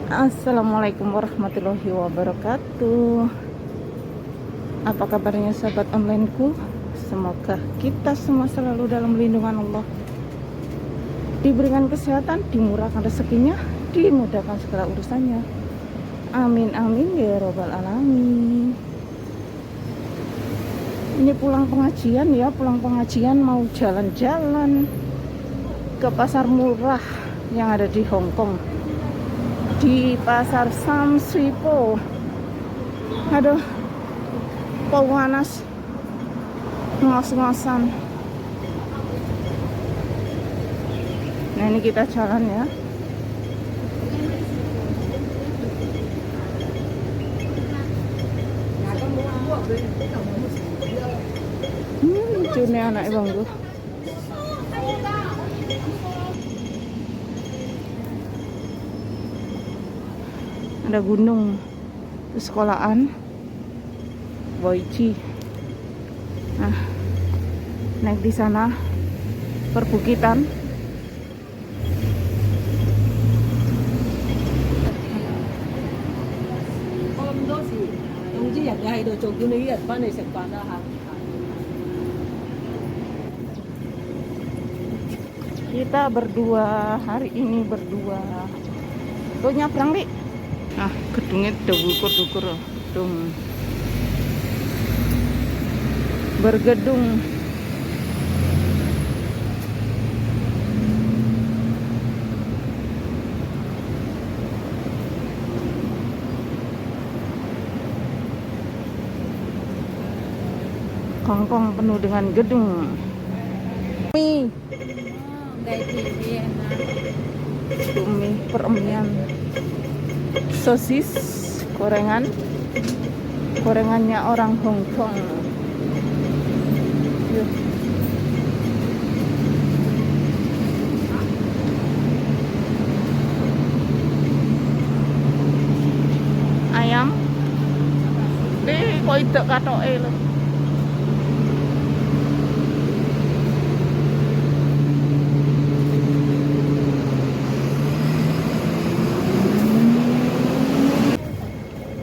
Assalamualaikum warahmatullahi wabarakatuh. Apa kabarnya sahabat onlineku? Semoga kita semua selalu dalam lindungan Allah, diberikan kesehatan, dimurahkan rezekinya, dimudahkan segala urusannya. Amin amin ya robbal alamin. Ini pulang pengajian ya, pulang pengajian mau jalan-jalan ke pasar murah yang ada di Hong Kong, di pasar Sham Shui Po. Aduh, panas, ngos-ngosan. Nah, ini kita jalan ya. Lucu nih anak bangku. Ada gunung, sekolahan Boichi. Nah, naik di sana perbukitan. 我咁多時，總之人哋喺度做，叫你啲人翻嚟食飯啦嚇。 Kita berdua hari ini berdua. Tuh nyabrang, Li. Nah, gedungnya dukur-dukur gedung. Bergedung. Hongkong penuh dengan gedung. Mie, mie peremian, sosis, gorengan, gorengannya orang Hong Kong. Yuk. Ayam. Nih, kok idek katoke lho.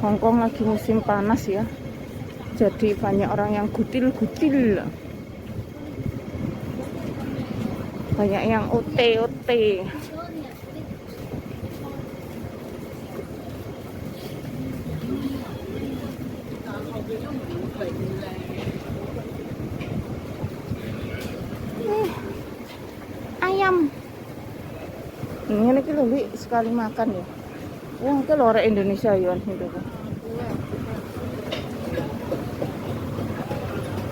Hongkong lagi musim panas ya, jadi banyak orang yang gutil-gutil, banyak yang OT-OT. Ayam. Ini lho, Li, sekali makan ya. Wah, itu lho orang Indonesia ya itu.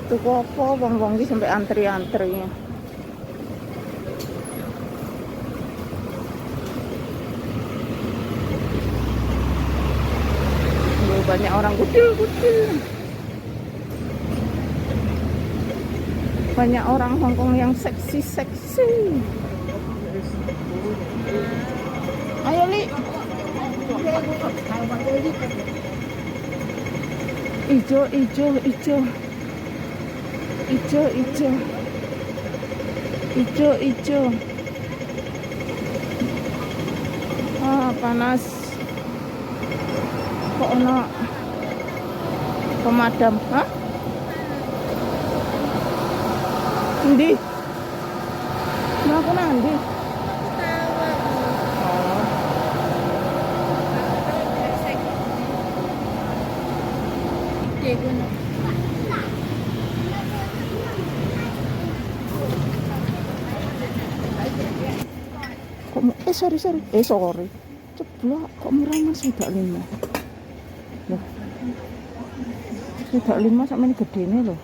Tuku apa wong-wong iki sampai antri-antri. Loh, banyak orang kutil-kutil. Banyak orang Hongkong yang seksi-seksi. Ayo, Li. Ijo, ijo, ijo. Ijo, ijo. Ijo, ijo. Ah, panas. Kok ono pemadam? Hah? Endi? Mlaku nang ndi? Oh. Kok sorry sorry. Sorry. Ceblok kok murah mas 65. Loh. 65 sakmene gedene lho.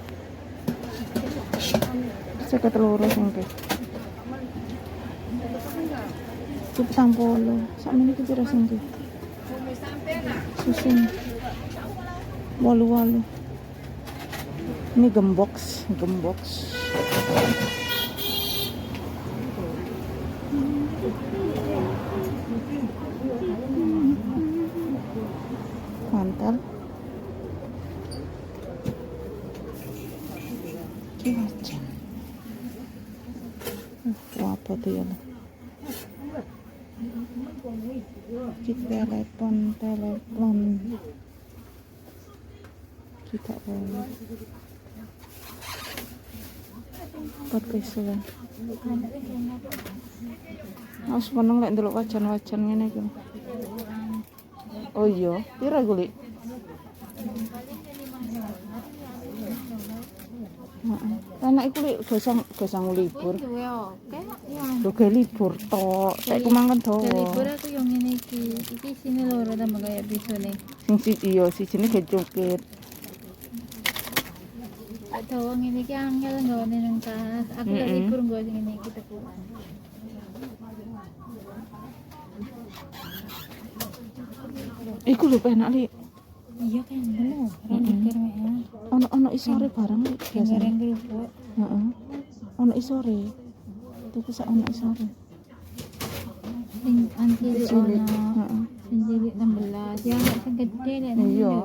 52 sing ke. Iki 40. Sakmene iki pira sing ki? Susun. 88. Ini gembox, gembox. Mantel. Iki wajan. Apa tuh ya? Iki telepon, telepon. Kita boleh. 4 peso kan. Aku seneng lek ndelok wajan-wajan ngene iki. Oh iya, pira iku, Lik? Heeh. Enak iku, Lik, gosang libur. Duwe oke ya. Lho gawe libur tok, saiki mangken dawa. Libur aku yo ngene iki. Iki isine loro tambah kaya pisone. Sing siji iya, sijine gawe cukit. Lek dawa ngene iki angel nggone nang tas. Aku lek libur nggo sing ngene iki tekuan. Iku lho penak, Lik. Iya kan lho, ora mikir mek. Ono-ono isore barang, Lik, biasane. Goreng kerupuk. Heeh. Ono isore. Tuku sak ono isore. Sing anti ono. Heeh. Sing cilik 16. Ya nek sing gede nek Iya.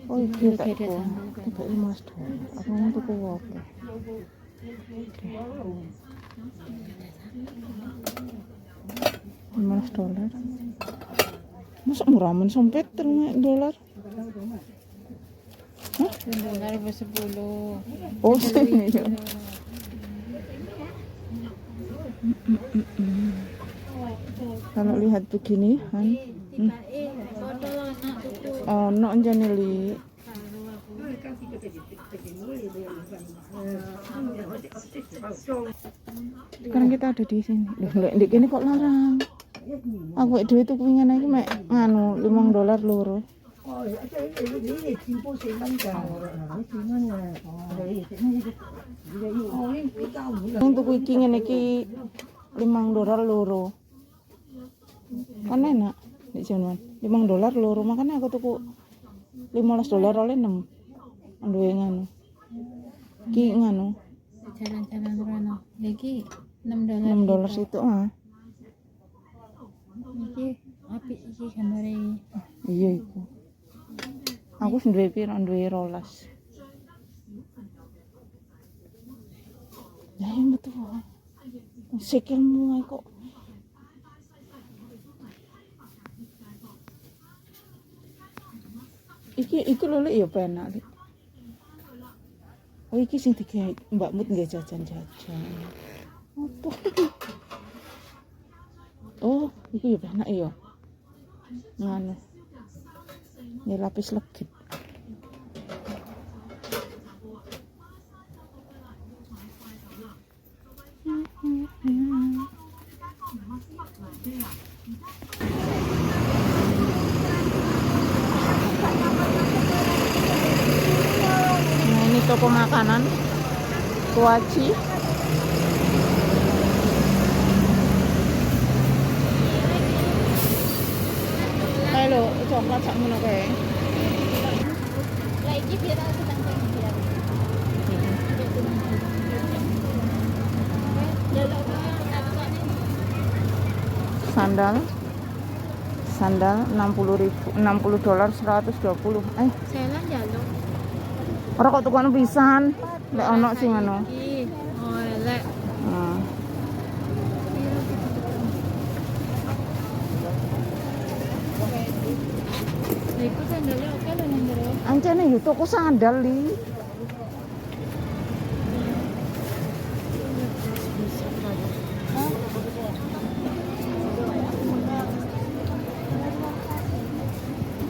Oh iki tak Beda ku. sambel kan. Tiba 15 dolar. Aku mau tuku oke. Oke. 15 dolar. Masa murah men sampai 3 dolar? Hah? Dolar 10. Oh, sini ya. Kalau lihat begini, kan, Tibake foto anak tuku. ono njane li. Sekarang kita ada di sini. Loh, lek ndek kene kok larang. Aku dhewe tuku ngene iki mek nganu 5 dolar loro. 哦，即係你哋佔煲4蚊㗎，4蚊啊！你食咩啫？哦，你比較唔 Wong tuku iki ngene iki 5 dolar loro. Kan enak di jaman. 5 dolar loro makanya aku tuku 15 dolar oleh 6. Duwe nganu. Ki nganu Jalan-jalan rono. Iki 6 dolar. 6 dolar situ ah. Iki apik iki gambare iki. Iya iku. Aku wis duwe piro? Duwe 12. Ya ya metu wae. Sikilmu ae kok. Iki iki lho Lik ya penak Lik. Oh iki sing digawe Mbak Mut nggih jajan-jajan. Apa? Oh, iku ya penak ya. Nganu. Ini lapis legit. Nah, ini toko makanan kuaci. Kae lho, coklat sak ngono kae. Lah iki biar aku sedang biar. Sandal. Sandal 60.000, 60 dolar 120. Eh, Selan jaluk. ora kok tukono pisan. Lek ono sing ngono. Iki. Oh, elek. Heeh. Lah iku sandale oke lho nang jero. Ancene yo toko sandal li.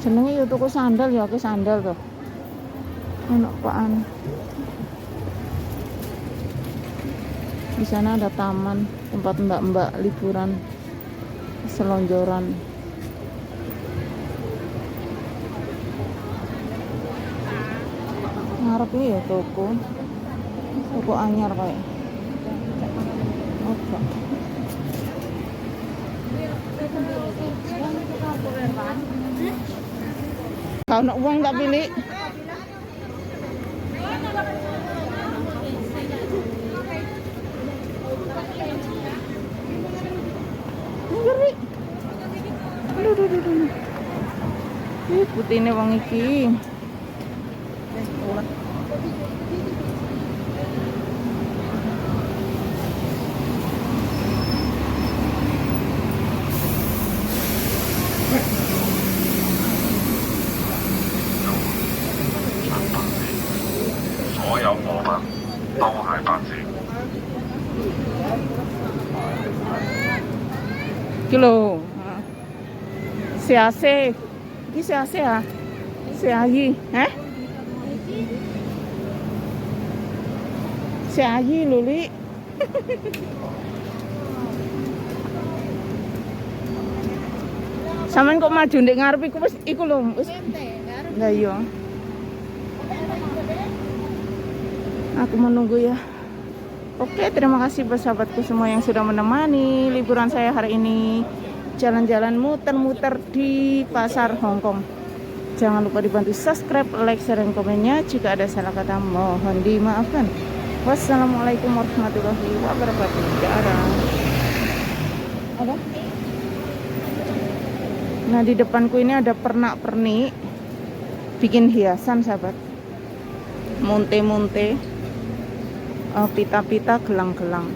Jenenge yo toko sandal ya akeh sandal to. Ono apaan? Di sana ada taman tempat mbak-mbak liburan selonjoran. Ngarep iki ya toko. Toko anyar kayak. Oke. Kalau nak uang tak pilih. Ngeri. Aduh, aduh, aduh, aduh. Ih, putihne wong iki. Iki lho. CAC. Iki CAC ya? CAI, eh? CAI lho, Li. Sampeyan kok maju ndek ngarep iku wis iku lho, wis. Lah iya. Aku menunggu ya. Oke, terima kasih buat sahabatku semua yang sudah menemani liburan saya hari ini. Jalan-jalan muter-muter di pasar Hong Kong. Jangan lupa dibantu subscribe, like, share, dan komennya. Jika ada salah kata mohon dimaafkan. Wassalamualaikum warahmatullahi wabarakatuh. Dadah. Apa? Nah, di depanku ini ada pernak-pernik bikin hiasan, sahabat. Munte-munte, pita-pita, gelang-gelang.